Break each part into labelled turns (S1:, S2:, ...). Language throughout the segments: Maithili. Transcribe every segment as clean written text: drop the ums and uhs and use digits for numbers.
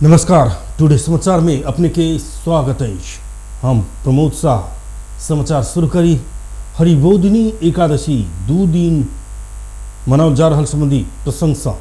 S1: नमस्कार, टुडे समाचार में अपने के स्वागत अछि। हम प्रमोद शाह। समाचार शुरू करी हरिबोधिनी एकादशी 2 दिन मनाओल जा रहल संबंधी प्रसंग सँ।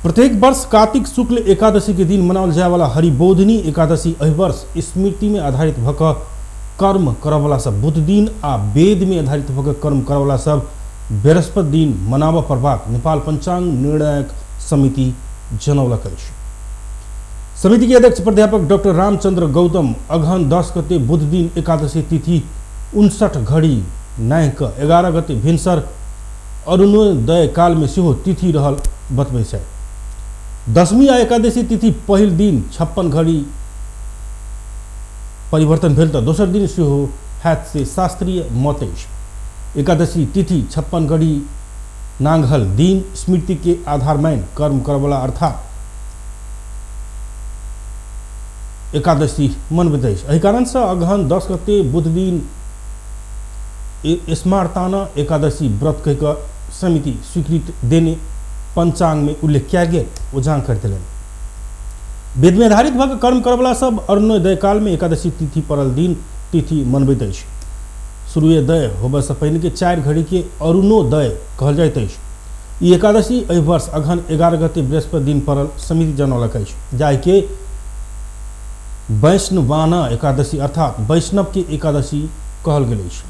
S1: प्रत्येक वर्ष कार्तिक शुक्ल एकादशी के दिन मनाओल जाय वाला हरिबोधिनी एकादशी एहि वर्ष स्मृति में आधारित भऽ कऽ कर्म करऽवला सब बुध दिन आ वेद में आधारित भऽ कऽ कर्म करऽवला सब बृहस्पति दिन मनाबऽ पड़बाक नेपाल पंचांग निर्णायक समिति जनौलक अछि। समिति के अध्यक्ष प्राध्यापक डॉक्टर रामचंद्र गौतम अगहन 10 गते बुध दिन एकादशी तिथि 59 घड़ी नाहि कऽ 11 गते भिनसर अरुणोदय काल में सेहो तिथि रहल बतबै छथि। दशमी आ एकादशी तिथि पहिल दिन 56 घड़ी परिवर्तन भेल तऽ दोसर दिन सेहो हैत से शास्त्रीय मत अछि। एकादशी तिथि 56 घड़ी नांघल दिन स्मृति के आधार मानि कर्म करवला अर्थात एकादशी मनबैत अछि। एहि कारण से अगहन 10 गते बुध दिन स्मार्ताना एकादशी व्रत कहि कऽ समिति स्वीकृत देने पंचांग में उल्लेख कयल गेल ओ जानकारी देलनि। वेद में आधारित भऽ कऽ कर्म करवला सब अरुणोदय काल में एकादशी तिथि पड़ल दिन तिथि मनबैत अछि। सूर्योदय होबय से पहिने के 4 घड़ी के अरुणोदय कहल जाइत अछि। ई एकादशी एहि वर्ष अगहन 11 गते बृहस्पति दिन पड़ल समिति जनौलक अछि, जाहि के वैष्णवाना एकादशी अर्थात वैष्णव के एकादशी कहल गेल अछि।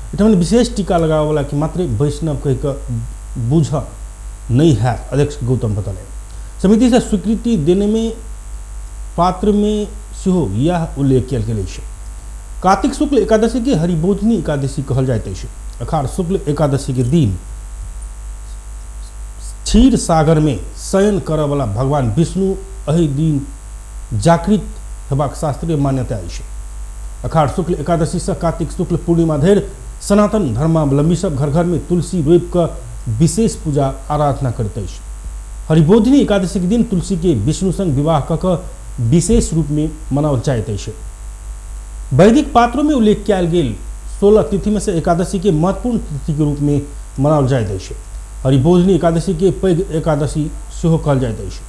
S1: एहिठाम विशेष टीका लगाबऽवला के मात्र वैष्णव कहि कऽ बूझऽ नहि हैत, अध्यक्ष गौतम बतौलनि। समिति से स्वीकृति देने में पात्र में सेहो यैह उल्लेख कयल गेल अछि। कार्तिक शुक्ल एकादशी के हरिबोधिनी एकादशी कहल जाइत अछि। अखाड़ शुक्ल एकादशी के दिन क्षीर सागर में शयन करऽवला भगवान विष्णु एहि दिन जागृत हेबाक शास्त्रीय मान्यता अछि। अखाड़ शुक्ल एकादशी से कार्तिक शुक्ल पूर्णिमा धरि सनातन धर्मावलंबी सब घर घर में तुलसी रोपि कऽ विशेष पूजा आराधना करैत अछि। हरिबोधिनी एकादशी के दिन तुलसी के विष्णु संग विवाह कऽ कऽ विशेष रूप में मनाओल जाइत अछि। वैदिक पात्रों में उल्लेख कयल गेल 16 तिथि में से एकादशी के महत्वपूर्ण तिथि के रूप में मनाओल जाइत अछि। हरिबोधिनी एकादशी के पैघ एकादशी सेहो कहल जाइत अछि।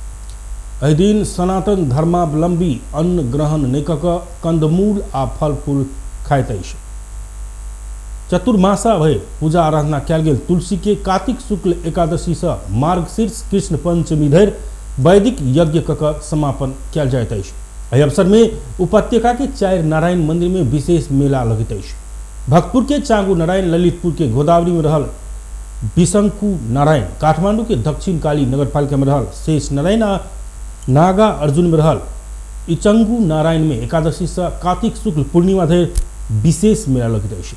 S1: एहि दिन सनातन धर्मावलंबी अन्न ग्रहण नहि कऽ कऽ कंदमूल आ फल फूल खाइत अछि। चतुर्मासा भरि पूजा आराधना कयल गेल तुलसी के कार्तिक शुक्ल एकादशी से मार्गशीर्ष कृष्ण पंचमी धरि वैदिक यज्ञ कऽ कऽ समापन कयल जाइत अछि। एहि अवसर में उपत्यका के 4 नारायण मंदिर में विशेष मेला लगैत अछि। भक्तपुर के चांगू नारायण, ललितपुर के गोदावरी में रहल बिशंकु नारायण, काठमांडू के दक्षिण काली नगरपालिका में रहल शेष नारायण आ नागा अर्जुन में रहल इचंगू नारायण में एकादशी से कार्तिक शुक्ल पूर्णिमा धरि विशेष मेला लगैत अछि।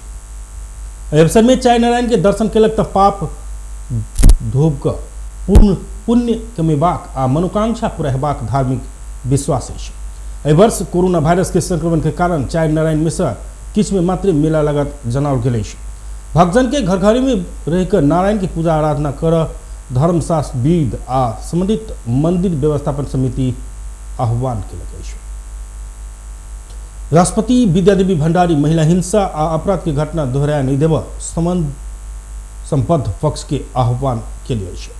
S1: एहि अवसर में 4 नारायण के दर्शन केलक तऽ पाप धोब कऽ पूर्ण पुण्य कमेबाक आ मनोकांक्षा पूरा हेबाक धार्मिक विश्वास अछि। एहि वर्ष कोरोना वायरस के संक्रमण के कारण 4 नारायण में से किछु में मात्र मेला लागत जनाओल गेल अछि। भक्तजन के घर घर में रहि कऽ नारायण के पूजा आराधना कर धर्मशास्त्र विद आ संबंधित मंदिर व्यवस्थापन समिति आह्वान केलक अछि। राष्ट्रपति विद्यादेवी भंडारी महिला हिंसा आ अपराध के घटना दोहराए नहीं देबऽ संबद्ध पक्ष के आह्वान केने अछि।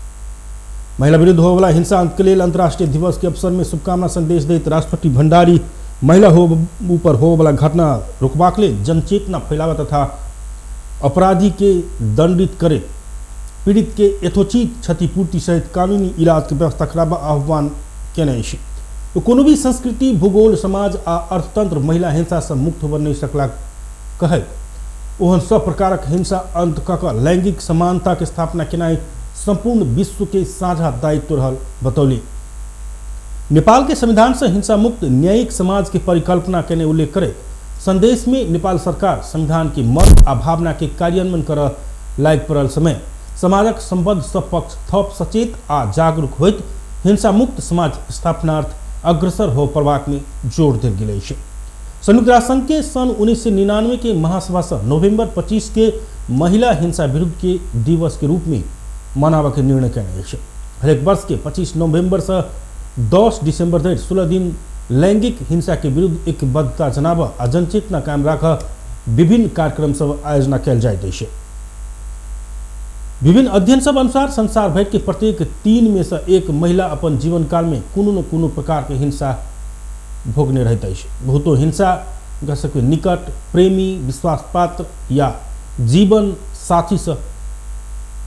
S1: महिला विरुद्ध होबयवला हिंसा अंत के लेल अंतर्राष्ट्रीय दिवस के अवसर में शुभकामना संदेश दैत राष्ट्रपति भंडारी महिला ऊपर होबयवला घटना रोकबाक लेल जनचेतना फैलाबऽ तथा अपराधी के दंडित करैत पीड़ित के यथोचित क्षतिपूर्ति सहित कानूनी इलाज के व्यवस्था कराबऽ आह्वान केने अछि। कोनो भी संस्कृति, भूगोल, समाज आ अर्थतंत्र महिला हिंसा से मुक्त होबऽ नहीं सकला कहैत ओहन सब प्रकारक हिंसा अंत कऽ कऽ लैंगिक समानता के स्थापना केनाइ संपूर्ण विश्व के साझा दायित्व रहल बतौली। नेपाल के संविधान से हिंसा मुक्त न्यायिक समाज के परिकल्पना केने उल्लेख करैत संदेश में नेपाल सरकार संविधान के मर्म आ भावना के कार्यान्वयन करऽ लागि पड़ल समय समाजक संबद्ध सब पक्ष थप सचेत आ जागरूक होइत हिंसा मुक्त समाज स्थापनार्थ अग्रसर हो पड़बाक में जोर देल गेल अछि। संयुक्त राष्ट्र संघ के सन 1999 के महासभा से नवंबर 25 के महिला हिंसा विरुद्ध के दिवस के रूप में मनाबऽ के निर्णय केने अछि। हरेक वर्ष के 25 नवंबर से 10 दिसंबर धरि 16 दिन लैंगिक हिंसा के विरुद्ध एकबद्धता जनाबऽ आ जनचेतना कायम राखऽ विभिन्न कार्यक्रम सब आयोजना कयल जाइत अछि। विभिन्न अध्ययन सब अनुसार संसार भरि के प्रत्येक 3 में से 1 महिला अपन जीवन काल में कोनो न कोनो प्रकार के हिंसा भोगने रहैत अछि। बहुतो हिंसा हुनका सबके निकट प्रेमी, विश्वासपात्र या जीवन साथी से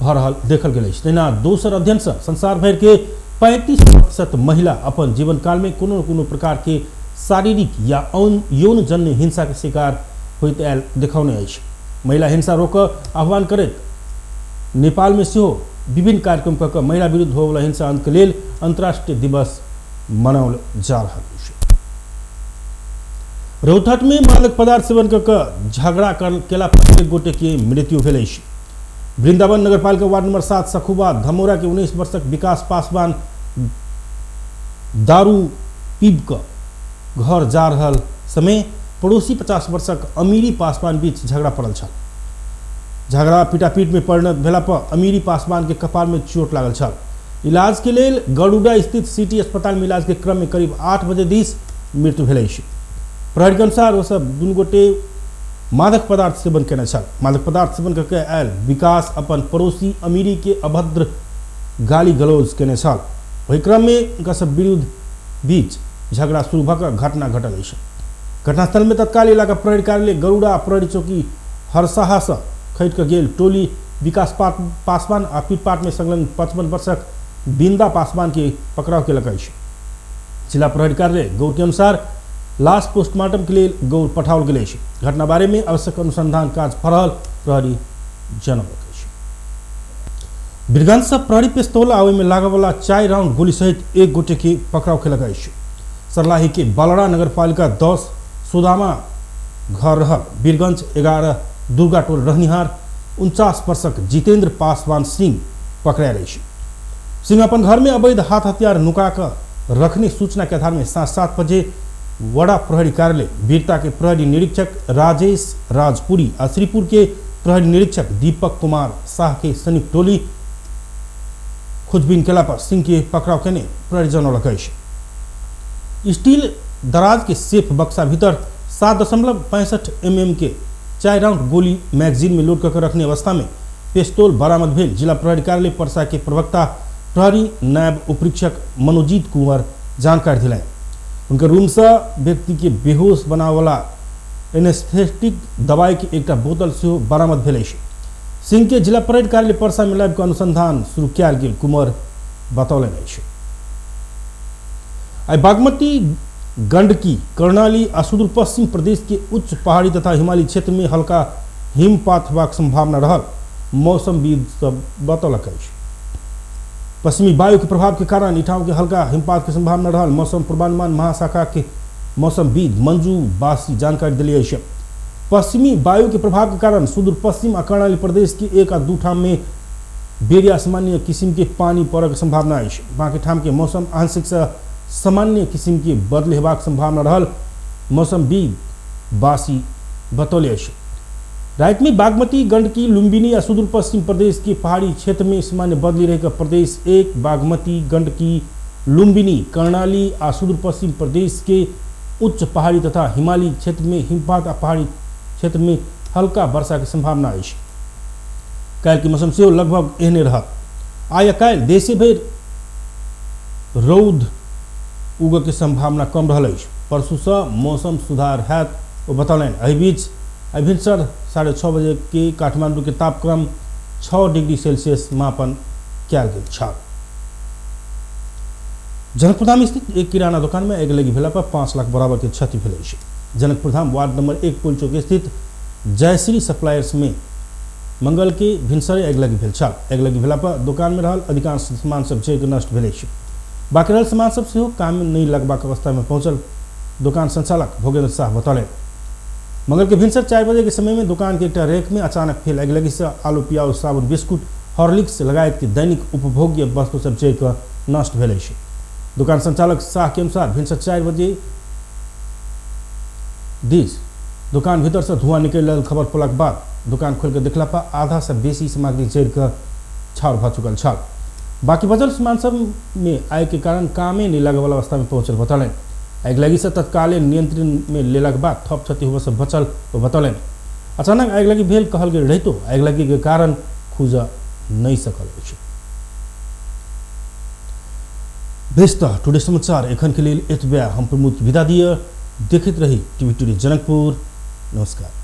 S1: भऽ रहल देखल गेल अछि। तहिना दोसर अध्ययन से संसार भरि के 35% महिला अपन जीवन काल में कोनो न कोनो प्रकार के शारीरिक या यौनजन्य हिंसा के शिकार होइत आयल देखौने अछि। महिला हिंसा रोकऽ आह्वान करैत नेपाल में सेहो विभिन्न कार्यक्रम कऽ कऽ महिला विरुद्ध होबयवला हिंसा अंत के लेल अंतर्राष्ट्रीय दिवस मनाओल जा रहल अछि। रौतहट में मादक पदार्थ सेवन कऽ कऽ झगड़ा केला पर एक गोटे के मृत्यु भेल अछि। वृंदावन नगरपालिका वार्ड नंबर 7 सखुबा धमोरा के 19 वर्षक विकास पासवान दारू पीब कऽ घर जा रहल समय पड़ोसी 50 वर्षक अमीरी पासवान बीच झगड़ा पड़ल छल। झगड़ा पीटापीट में परिणत भेला पर अमीरी पासवान के कपार में चोट लागल छल। इलाज के लेल गरुड़ा स्थित सिटी अस्पताल में इलाज के क्रम में करीब 8 बजे दिस मृत्यु भेल अछि। प्रहरी के अनुसार ओ सब दुनू गोटे मादक पदार्थ सेवन केने छल। मादक पदार्थ सेवन करके आयल विकास अपन पड़ोसी अमीरी के अभद्र गाली गलौज केने छल। ओहि क्रम में हुनका सब विरुद्ध बीच झगड़ा शुरू भऽ कऽ घटना घटल अछि। घटनास्थल में तत्काल इलाका प्रहरी कार्यालय गरुड़ा प्रहरी चौकी हरसाहा से खटि कऽ गेल टोली विकास पासवान आ पीटपाट में संलग्न 55 वर्षक बिंदा पासवान के पकड़ाव केलक अछि। जिला प्रहरी कार्यालय गौर के अनुसार लाश पोस्टमार्टम के लेल गौर पठाओल गेल अछि। घटना बारे में आवश्यक अनुसंधान काज भऽ रहल प्रहरी जनौलक अछि। वीरगंज से प्रहरी पिस्तौल आ ओहिमे लागयवला 4 राउंड गोली सहित एक गोटे के पकड़ाव केलक अछि। सरलाही के बलरा नगरपालिका 10 सुदामा घर रहल वीरगंज 11 दुर्गा टोल रहनिहार 49 वर्षक जितेंद्र पासवान सिंह पकड़ायल अछि। सिंह अपन घर में अवैध हाथ हथियार नुका कऽ रखने सूचना के आधार में 7:30 बजे वड़ा प्रहरी कार्यालय वीरता के प्रहरी निरीक्षक राजेश राजपुरी आ श्रीपुर के प्रहरी निरीक्षक दीपक कुमार शाह के संयुक्त टोली खोजबीन केला पर सिंह के पकड़ाव केने प्रहरी जनौलक अछि। स्टील दराज के सेफ बक्सा भीतर 7.65 mm के 4 राउंड गोली मैगजीन में लोड कऽ रखने अवस्था में पिस्तौल बरामद भेल जिला प्रहरी कार्यालय परसा के प्रवक्ता प्रहरी नायब उपरीक्षक मनोजीत कुंवर जानकारी दिलाए। उनके रूम से व्यक्ति के बेहोश बनावला एनेस्थेटिक दवाई के एकटा बोतल सेहो बरामद भेल अछि। सिंह के जिला प्रहरी कार्यालय परसा में लाबि कऽ अनुसंधान शुरू कयल गेल कुंवर बतौलनि अछि। आइ बागमती, गंडकी, कर्णाली आ सुदूर पश्चिम प्रदेश के उच्च पहाड़ी तथा हिमालयी क्षेत्र में हल्का हिमपात हेबाक संभावना रहल मौसमविद सब बतौलक अछि। पश्चिमी वायु के प्रभाव के कारण इठाम के हल्का हिमपात के संभावना रहल मौसम पूर्वानुमान महाशाखा के मौसमविद मंजू बासी जानकारी देली अछि। पश्चिमी वायु के प्रभाव के कारण सुदूर पश्चिम आ कर्णाली प्रदेश के 1 आ 2 ठाम में बेरिया सामान्य किसिम के पानी पड़य के संभावना अछि। बाकी ठाम के मौसम आंशिक से सामान्य किसिम के बदल हेबाक संभावना रहल मौसमविद बासी बतौले अछि। राति में बागमती, गंडकी, लुम्बिनी आ सुदूर पश्चिम प्रदेश के पहाड़ी क्षेत्र में सामान्य बदली रहि कऽ प्रदेश 1, बागमती, गंडकी, लुम्बिनी, कर्णाली आ सुदूर पश्चिम प्रदेश के उच्च पहाड़ी तथा हिमालयी क्षेत्र में हिमपात आ पहाड़ी क्षेत्र में हल्का वर्षा के संभावना अछि। काल्हि के मौसम सेहो लगभग एहने रहत। आइ आ काल्हि देशे भरि रौद उगऽ के संभावना कम रहल अछि। परसू सँ मौसम सुधार हैत ओ बतौलनि। एहि बीच आइ भिनसर 6:30 बजे के काठमांडू के तापक्रम 6 डिग्री सेल्सियस मापन कयल गेल छल। जनकपुरधाम स्थित एक किराना दुकान में अगिलगी भेला पर 5 लाख बराबर के क्षति भेल अछि। जनकपुरधाम वार्ड नंबर 1 पुल चौक स्थित जयश्री सप्लायर्स में मंगल के भिनसरे अगिलगी भेल छल। अगिलगी भेला पर दुकान में रहल अधिकांश सामान सब जरि कऽ नष्ट भेल अछि। बाकी रहल सामान सब सेहो काम में नहि लगबाक अवस्था में पहुंचल दुकान संचालक भोगेंद्र शाह बतौलनि। मंगल के भिनसर 4 बजे के समय में दुकान के एकटा रेक में अचानक भेल अगिलगी से आलू, प्याज, साबुन, बिस्कुट, हॉर्लिक्स लगायत के दैनिक उपभोग्य वस्तु सब जरि कऽ नष्ट भेल अछि। दुकान संचालक शाह के अनुसार भिनसर 4 बजे दिस दुकान भीतर से धुआं निकलि रहल खबर पड़लाक बाद दुकान खोलि कऽ देखला पर आधा से बेसी सामग्री जरि कऽ छाउर भऽ चुकल छल। बाकी बचल सामान सब में आगि के कारण कामे नहि लगय वाला अवस्था में पहुंचल बतौलनि। आगिलगी से तत्काले नियंत्रण में लेलाक बाद थप क्षति होबय से बचल ओ बतौलनि। अचानक आगिलगी भेल कहल गेल रहितो आगिलगी के कारण खुजऽ नहि सकल अछि। बेस तऽ टुडे समाचार एखन के लेल एतबे। हम प्रमोद विदा दिअ, देखैत रही टीवी टुडे जनकपुर। नमस्कार।